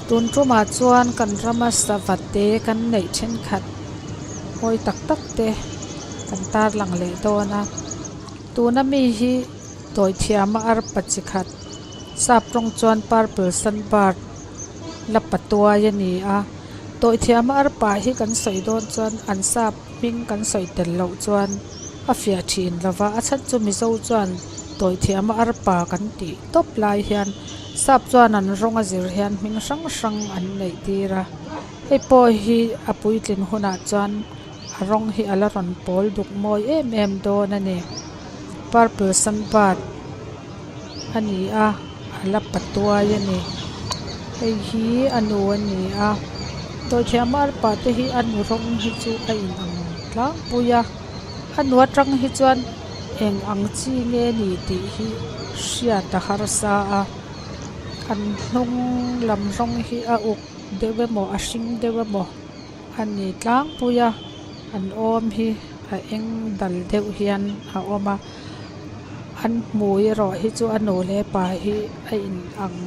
Tun tumah chuan kan rama sava te kan neih thenkhat mawi tak tak te kan tarlang leh dawn a tuna mi hi dawithiam a arpa chi khat sap tawng chuan purple sunbird la patuai a ni a dawithiam a arpa hi kan sawi dawn chuan an sap hming kan sawi tel loh chuan a fiah thin lo va a chhan chu mizo chuan dawithiam a arpa kan tih tawp lai hian sap chuan an rawng a zir hian hming hrang hrang an neih tir a hei pawh hi a puitlin hunah chuan a rawng hi a la rawn pawl duk mawi em em dawn a ni purple sunbird a ni a a la patuai a ni hei hi a nu a ni a dawithiam a arpa te hi a nu rawng hi chu a inang tlangpui a a nu atang hi chuan eng ang chi nge ni tih hi hriat a harsa a an hnung lam rawng hi a uk deuh emaw a hring deuh emaw a ni tlangpui a an awm hi a eng dal deuh hian a awm a an hmui erawh hi chu a nu leh pa hi a in ang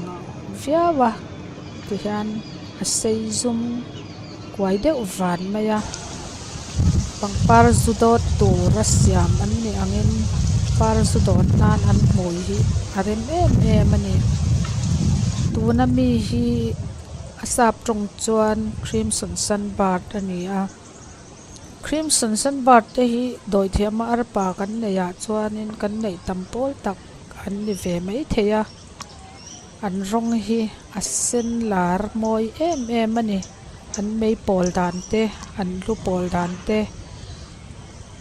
viau a tihian a sei zum kuai deuh van mai a pangpar zu dawt tura siam an nih angin par zu dawt nan an hmui hi a rem em em a ni tuna mi hi a sap tawng chuan crimson sunbird a ni a crimson sunbird te hi dawithiam a arpa kan neih ah chuanin kan neih tam pawl tak an ni ve maithei a an rawng hi a sen lar mawi em em a ni an mei pawl dan te an lu pawl dan te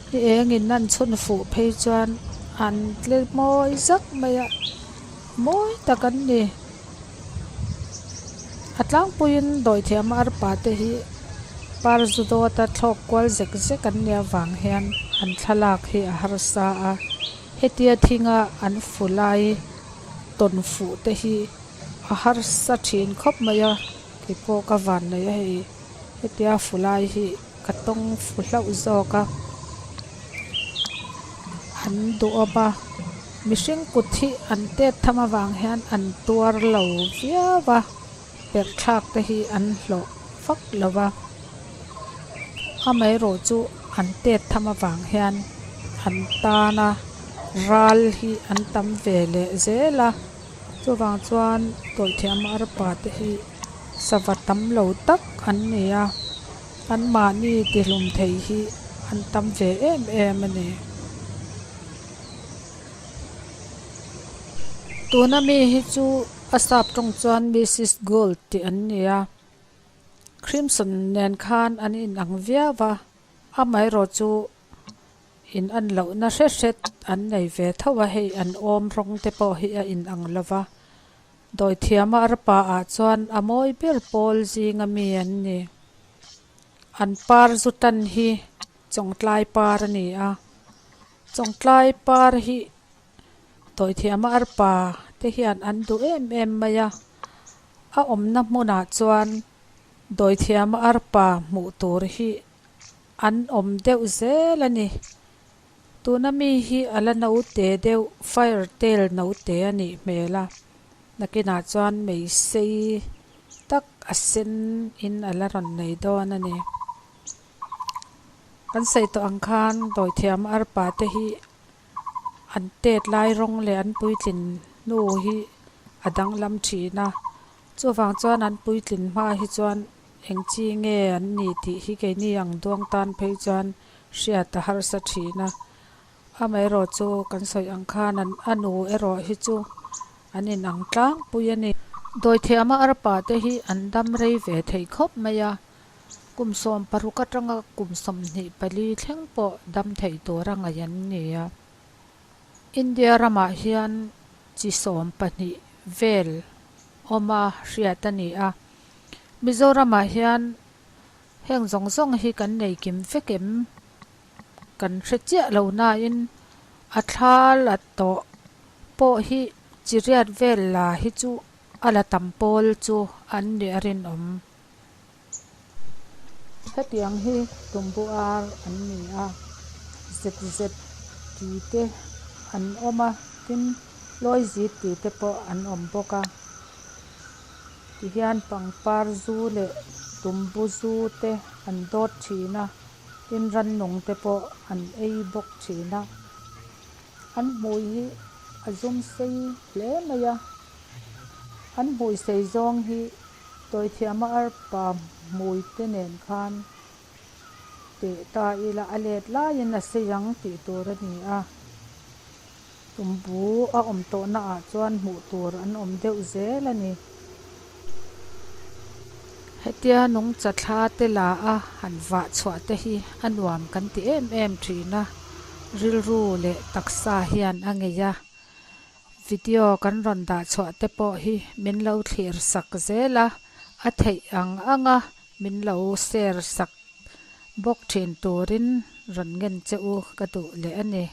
ni eng in an chhun fuh phei chuan an tle mawi zak mai a mawi tak an ni a tlangpuiin dawithiam a arpa te hi par zu dawt a thlawk kual zek zek an nih avang hian an thlalak hi a harsa a hetia thinga an fu lai tawn fuh te hi a harsa thin khawp mai a keipawh ka van nei a hei hetia fu lai hi ka tawng fu hlauh zawk a an duhawm a mihring kut hi an tet tham avang hian an tuar lo viau a perh thlak te hi an hlawh vak lo va amaherawh chu an tet tham avang hian an tana ral hi an tam ve leh zel a chuvang chuan dawithiam arpa te hi sava tam lo tak an ni a anmahni tihlum thei hi an tam ve em em a ni. Tuna mi hi chu a sap tawng chuan Missus Gold tih an ni a Crimson nen khan an inang viau a amaherawh chu in an lohna hret hret an nei ve tho a hei an awm rawng te pawh hi a inang lo va dawithiam a arpa ah chuan a mawi ber pawl zinga mi an ni an par zu tan hi chawngtlai par a ni a chawngtlai par hi dawithiam a arpa te hian an duh em em mai a a awmna hmunah chuan dawithiam a arpa hmuh tur hi an awm deuh zel a ni tuna mi hi a la naute deuh fire tail naute a nih hmel a nakinah chuan mei sei tak a sen in a la rawn nei dawn a ni kan sawi tawh ang khan dawithiam arpa te hi an tet lai rawng leh an puitlin hnu hi a danglam thin a chuvang chuan an puitlin hma hi chuan eng chi nge an ni tih hi keini ang duang tan phei chuan hriat a harsa thin a amaherawh chu kan sawi ang khan an a nu erawh hi chu an inang tlangpui a ni. Dawithiam a arpa te hi an dam rei ve thei khawp mai a kum 16 atanga kum 24 thleng pawh dam thei tur a ngaih an ni a India ramah hian chi 12 vel awm a hriat a ni a Mizoramah hian heng zawng zawng hi kan nei kim vek em kan hre chiah lo nain a thla la tawh pawh hi chi riat vel la hi chu a la tam pawl chu an ni a rinawm. Hetiang hi tumbu ar an ni a zet zet tih te an awm a tin lawi zit tih te pawh an awm bawk a. Tihian pangpar zu leh tumbu zu te an dawt thin a tin rannung te pawh an ei bawk thin a an hmui hi a zum sei hle mai a an hmui sei zawng hi dawithiama arpa hmui te nen khan teh ta ila a let laiin a sei ang tih tur a ni a tumbu a awm tawh na ah chuan hmuh tur an awm deuh zel a ni. Hetia nungcha thla te la a han vah chhuah te hi a nuam kan ti em em thin a, rilru leh taksa hian a ngei a, video kan rawn dah chhuah te pawh hi min lo thlir sak zel a, a theih ang ang a min lo share sak bawk thin turin rawn ngen che u ka duh leh a ni.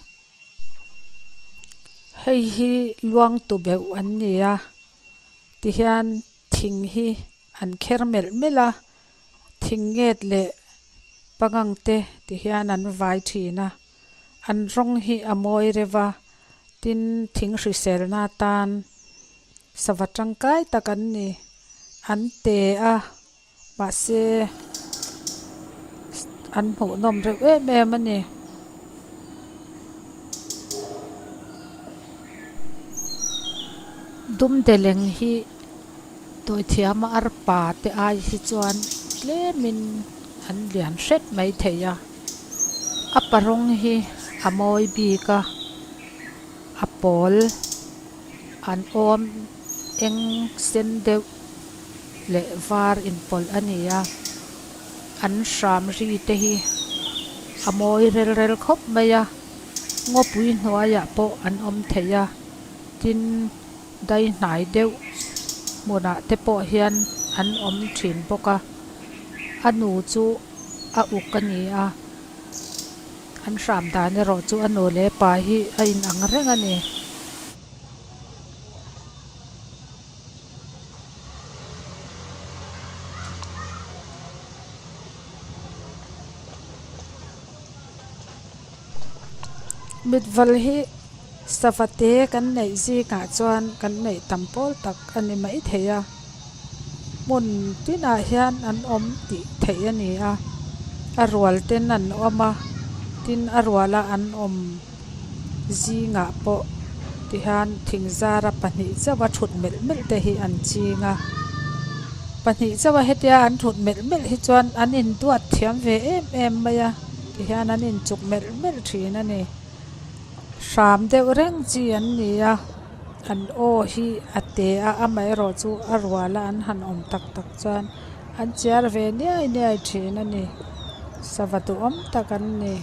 Hei hi luang tu beuh an ni a. Tihian thing hi an kher melh melh a, thing nget leh pangang te tihian an vai thin a, an rawng hi a mawi reuh a, tin thing hriselna atan sava tangkai tak an ni, an te a mahse an hmuhnawm reuh em em a ni. Dumdeleng hi dawithiama arpa te ai hi chuan tlemin an lian hret mai thei a, a pa rawng hi a mawi bik a, a pawl an awm eng sen deuh leh var inpawlh a ni a, an hram ri te hi a mawi rel rel khawp mai a, ngawpui hnuaiah pawh an awm thei a, tin dai hnai deuh hmunah te pawh hian an awm thin bawk a, a nu chu a uk a ni a, an hram dan erawh chu a nu leh pa hi a inang reng a ni. Mitval hi sava te kan neih zingah chuan kan neih tam pawl tak a ni maithei a hmun tinah hian an awm tih theih a ni a a rual ten an awm a tin a ruala an awm. Zingah pawh tihian thing zara pahnih chauha thut melh melh te hi an ching a, pahnih chauha hetia an thut melh melh hi chuan an induat thiam ve em em mai a tihian an inchuk melh melh thin a ni. Hram deuh reng chi an ni a, an aw hi a te a amaherawh chu a ruala an han awm tak tak chuan an chiar ve niai niai thin a ni, sava duhawm tak an ni.